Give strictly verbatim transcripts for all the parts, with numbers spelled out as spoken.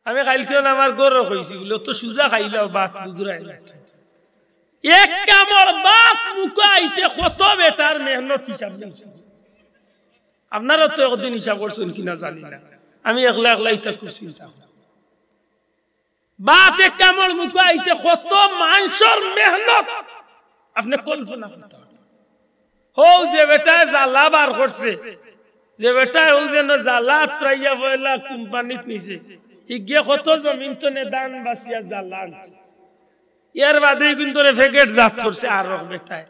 আমি কাইলকে আমার ঘরো কইছি, বলে, "তো সুজা খাইলাও ভাত, বুঝরায় না।" এক কামড় ভাত মুখো আইতে কত বেটার মেহনত হিসাব নাই। আপনারা তো একদিন হিসাব করছেন কিনা জানি না, আমি একলা একলা ইতা খুব চিন্তা করি। ভাত এক কামড় মুখো আইতে কত মানষর মেহনত আপনে কল্পনা করতা পারইন না। হউ যে বেটায় জ্বালা বার করছে, যে বেটায় হউ যেন জ্বালা আত্রাইয়া পয়লা কোম্পানিত নিছে, হিগিয়ে কত জমিন তনে ধান বাছিয়া জ্বালা আনছে। এর বাদে ইগুইন্তরে প্যাকেটজাত করছে আরক বেটায়।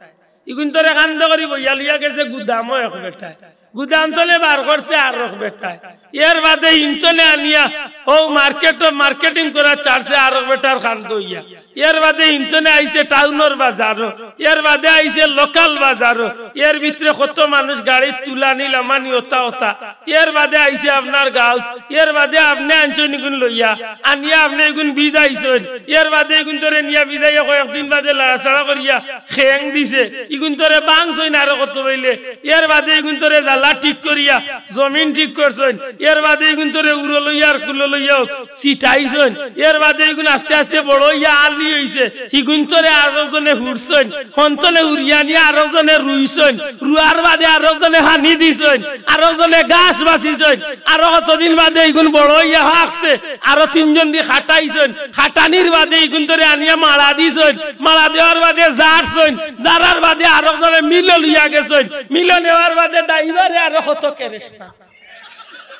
ইগুইন্তরে কান্দা করি বইয়া লইয়া গেছে গুদামো এক বেটায়। গুদাম তনে বার করছে আরক বেটায়। এর বাদে হিনতনে আনিয়া হউ মার্কেটো মার্কেটিং করা ছাড়ছে আরক বেটার কান্দা অইয়া। এর বাদে হিনতনে আইছে টাউনর বাজারো। এর বাদে আইছে লোকাল বাজারো। এর ভিতরে কত মানুষ গাড়িত তুলানি লামানি অতা অতা। এর বাদে আইছে আপনার গাঁওত। এর বাদে আপনে আনছইন ইগুন লইয়া। আনিয়া আপনে ইগুন ভিজাইছইন। এর বাদে ইগুইন্তরে নিয়া ভিজাইয়া কয়েকদিন বাদে লাড়াচাড়া করিয়া খেং দিছে। ইগুইন্তরে ভাংছইন আরো কত বইলে। এর বাদে ইগুইন্তরে জ্বালা ঠিক করিয়া জমিন ঠিক করছইন। এর বাদে ইগুইন্তরে উড়ো লইয়া আর কুলো লইয়াও ছিটাইছইন। এর বাদে ইগুন আস্তে আস্তে বড় অইয়া আলি অইছে। হিগুইন্তরে আরো জনে হুরছইন। হনতনে উড়িয়া নিয়া আরো জনে রুইছইন। রুয়ার বাদে আরো জনে পানি দিছইন। আরো জনে ঘাস বাছিছইন। আরো কতদিন বাদে ইগুন বড় অইয়া হাকছে। আরো তিনজন দি খাটাইছইন। খাটানির বাদে ইগুইন্তরে আনিয়া মাড়া দিছইন। মাড়া দেওয়ার বাদে জারছইন। জারার বাদে আরো জনে মিলো লইয়া গেছইন। মিলো নেওয়ার বাদে ড্রাইভারে আরো কত কেরেস্তা।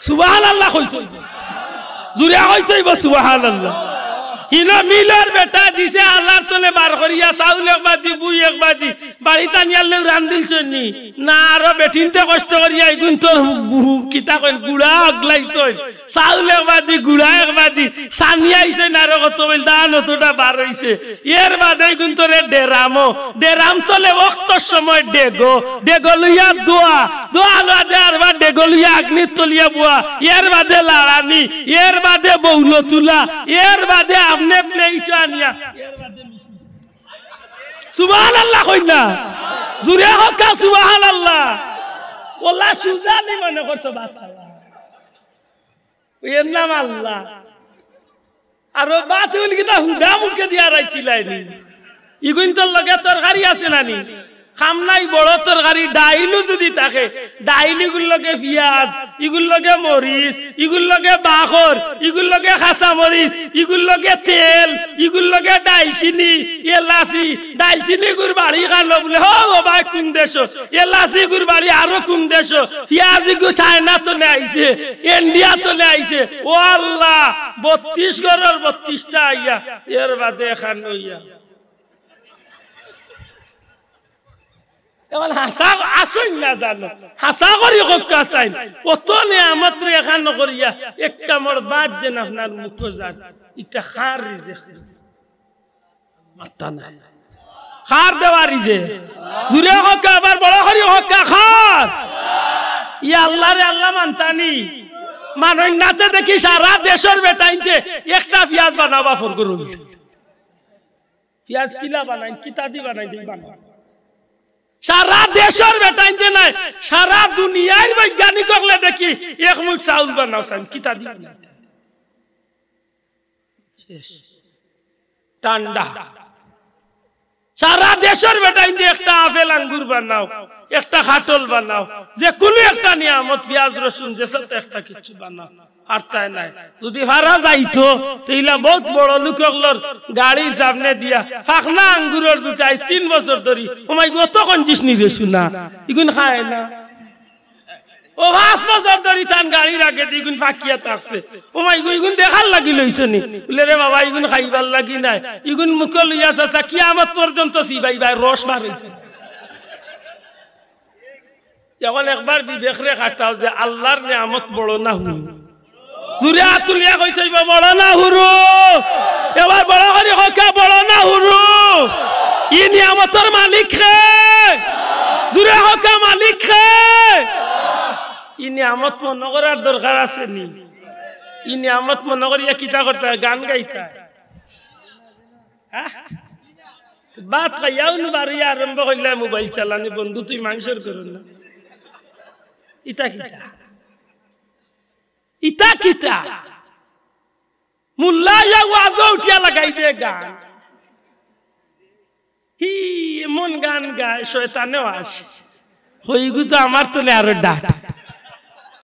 সুবহানাল্লাহ কইতো অইবো। জুরে কইতো অইবো সুবহানাল্লাহ। হিনো মিলর বেটায় দিছে আলার তনে বার করিয়া চাউল এক বাদি, বুই এক বাদি, বাড়িত আনিয়ার লেউ রান্দিলছইন নি? না, আরো বেটিন্তে কষ্ট করিয়া ইগুইন্তর কিতা কইন, গুড়া আগলাইছইন। চাউল এক বাদি, গুড়া এক বাদি, ছানি আইছে না রে কত বইল, ধান অতটা বার অইছে। এর বাদে ইগুইন্তরে ডেরামো, ডেরাম তলে অক্তর সময় ডেগো, ডেগো লইয়া দোয়া, দোয়া লইয়া দে আরবার ডেগো লইয়া আগ্নির তলিয়া বুয়া, এর বাদে লাড়ানি, এর বাদে বউলো তুলা, এর বাদে আপনে প্লেটো আনিয়া, এর বাদে সুবহানাল্লাহ কইন না, জুরে কউক্কা সুবহানাল্লাহ। অলা সুজা নি মনে করছো ভাত খাওয়া? এর নাম আল্লাহ। আর অউ ভাত অইল কিতা হুদা মুখে দিয়া রাইছিলায় নি? ইগুইন্তর লগে তরকারি আছে না নি? কাম নাই, বড় তরকারি, ডাইলও যুদি থাকে, ডাইল ইগুর লগে পিয়াজ, ইগুর লগে মরিচ, ইগুর লগে বাখর, ইগুর লগে কাঁচা মরিচ, ইগুর লগে তেল, ইগুর লগে ডাইলচিনি, এলাচি, ডাইলচিনি ইগুর বাড়ি কানো বুলে, হো, ও ভাই, কুন দেশো? এলাচি ইগুর বাড়ি আরো কুন দেশো? পিয়াজ ইগু চায়না তনে আইছে, ইন্ডিয়া তনে আইছে। ও আল্লাহ, বত্রিশ ঘরর বত্রিশটা আইয়া, এর বাদে এখান অইয়া। এখন হাছা আছইন না জানো, হাছা করি কউক্কা চাইন। অত নিয়ামতরে এখান করিয়া এক কামড় ভাত যেন আপনার মুখো যার, ইটা কার রিজেক? মাত্তা নাই। কার দেওয়া রিজেক? জুরে কউক্কা, আবার বড় করি কউক্কা, কার? ই আল্লারে আল্লা মানতা নি? মানইন না তে দেখি সারা দেশর বেটাইন্তে একটা পিয়াজ বানাও বাফর করো। পিয়াজ কিলা বানাইন, কিতা দি বানাইন, দি বানাও। সারা দেশর বেটাইন্তে নায়, সারা দুনিয়ার বৈজ্ঞানিক অকলে দেখি এক মুঠ চাউল বানাও চাইন, কিতা দি বানাইন? শেষ। ঠান্ডা। সারা দেশর বেটাইন্তে একটা আপেল আঙ্গুর বানাও, একটা কাঠল বানাও, যে কুনু একটা নিয়ামত, পিয়াজ রসুন, যে সাথে একটা কিচ্ছু বানাও। আর তাই নাই, যুদি পারা যাইতো, তে ইলা বউত বড় লোক অকলর গাড়ির সামনে দিয়া ফাকনা আঙ্গুরর জুটা আইজ তিন বছর ধরি, ও মাই গো, অত কঞ্জুস নি রে সোনা, ইগুন খায় না। ও পাঁচ বছর ধরি তান গাড়ির আগেদি ইগুন ফাকিয়া থাকছে, ও মাই গো, ইগুন দেখার লাগি লইছো নি? বুলে, রে বাবা, ইগুন খাইবার লাগি নায়, ইগুন মুখো লইয়া চাচা কিয়ামত পর্যন্ত চিবাইবায়, রস বার অইছে। এখন একবার বিবেকরে খাটাও যে আল্লার নিয়ামত বড় না হুরু? জুরে আত তুলিয়া কইতে অইবো, বড় না হুরু? এবার বড় করি কউক্কা, বড় না হুরু? ই নিয়ামতর মালিক কে? জুরে কউক্কা, মালিক কে? ই নিয়ামত মনো করার দরকার আছে নি? ই নিয়ামত মনো করিয়া কিতা করতা? গান গাইতা? হ্যাঁ? ভাত খাইয়াউ নু বারইয়া আরম্ভ করিলায় মোবাইল চালানি, বন্ধু তুই মাংসর করো না। ইতা কিতা? ইতা কিতা? মুল্লা ইয়া ওয়াজো উঠিয়া লাগাই দে গান। হি, এমন গান গায়, শয়তানেও আসে। কইগু তো আমার তলে আরো ডাট।